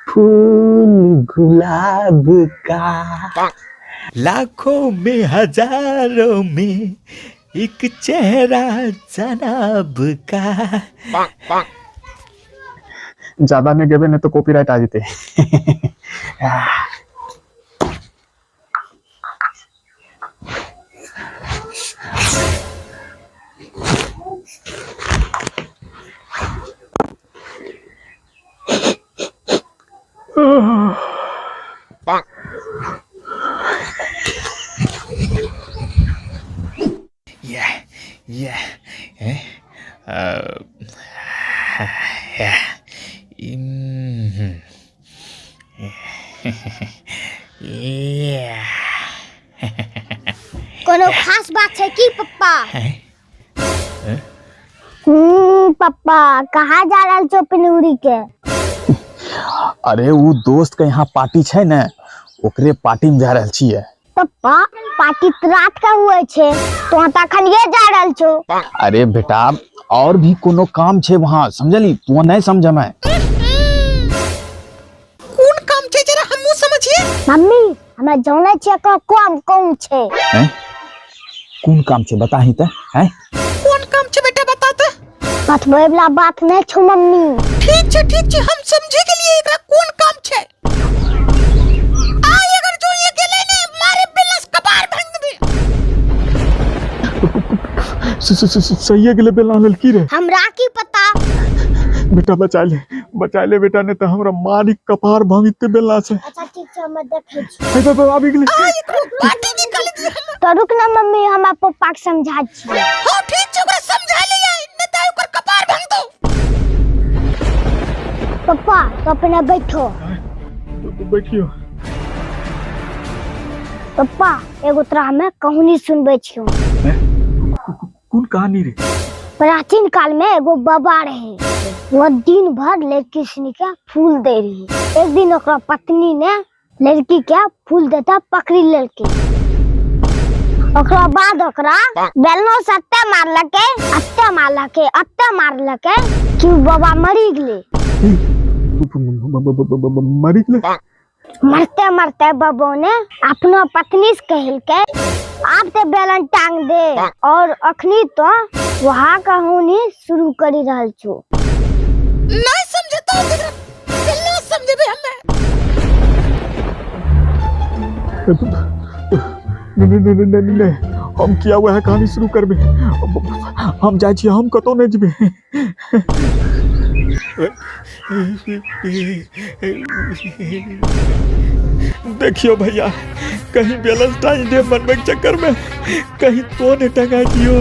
फूल गुलाब का, लाखों में हजारों में एक चेहरा जनाब का। ज्यादा नहीं गेबे, नहीं तो कॉपीराइट आ जेते। Yeah. Eh? Yeah. Yeah. कोनो खास बात छै की पप्पा? हैं? पप्पा, कहाँ जा रहल छो पिनूरी के? अरे, उ दोस्त के यहाँ पार्टी छै ने, ओकरे पार्टी में जा रहल छियै। पप्पा, पार्टी तऽ रात के हुए छै, तो तऽ अखन ये जा रहल छो। अरे बेटा, और भी कोनो काम छै वहाँ, समझली? तू नहीं समझमे। कोन काम छै, जरा हमहूँ समझिए। मम्मी, हमरा जानै छियै एकर काम कोन छै। हैं? कोन काम छै, बताही तऽ हैं? कोन काम छै बेटा, बता तऽ। बतबै वाला बात नहि छौ मम्मी। ठीक छै, ठीक छै, हम समझे गेलिए एकरा कोन काम छै। आइ अगर जो ये गेलै ने, मारे बेला से कपार भांग देबे। सही गेलै बेला लेल की रे? हमरा की पता। बेटा, बचा ले, बचा ले बेटा, नहीं तो हमरा मारी कपार भांगिते बेला से। अच्छा, ठीक छै, हम देखै छी। हे बाबा, आबि गेलै। आइ एकरो पार्टी निकाल दिए हम। तो रुक ना मम्मी, हम पप्पा के समझा छियै। हाँ, ठीक छै, ओकरा समझा ले आइ, नहीं तऽ ओकर कपार भांग दो। पप्पा, तो अपना बैठो। बैठियो। पप्पा, एगो तोरा हमे कहानी सुनबै छियौ। कोन कहानी रे? प्राचीन काल में एगो बाबा रहे। वो दिन भर लड़की सनी के फूल दे रही। एक दिन ओकरा पत्नी ने लड़की के फूल देता पकड़ी लेलकै। ओकरा बाद ओकरा बेलनो से अत्ते मारलकै, अत्ते मारलकै, अत्ते मारलकै कि उ बाबा मरी गेलै। मरी गेलै? मरते मरते बाबा ने अपना पत्नी से कहलकै, आब ते बेलन टांग दे और अखनी तो वहाँ कहानी शुरू करी रहल छो। नहीं समझे तो एकरा बेला समझेबे हमे। नहीं नहीं नहीं नहीं नहीं, हम किया वह कहानी शुरू करबे? हम जाइ छियै, हम कतौ नहीं जेबै। देखियो भैया, कहीं बैलेंस टाइम डे बनवे के चक्कर में कहीं तो नहीं टंगा दियो।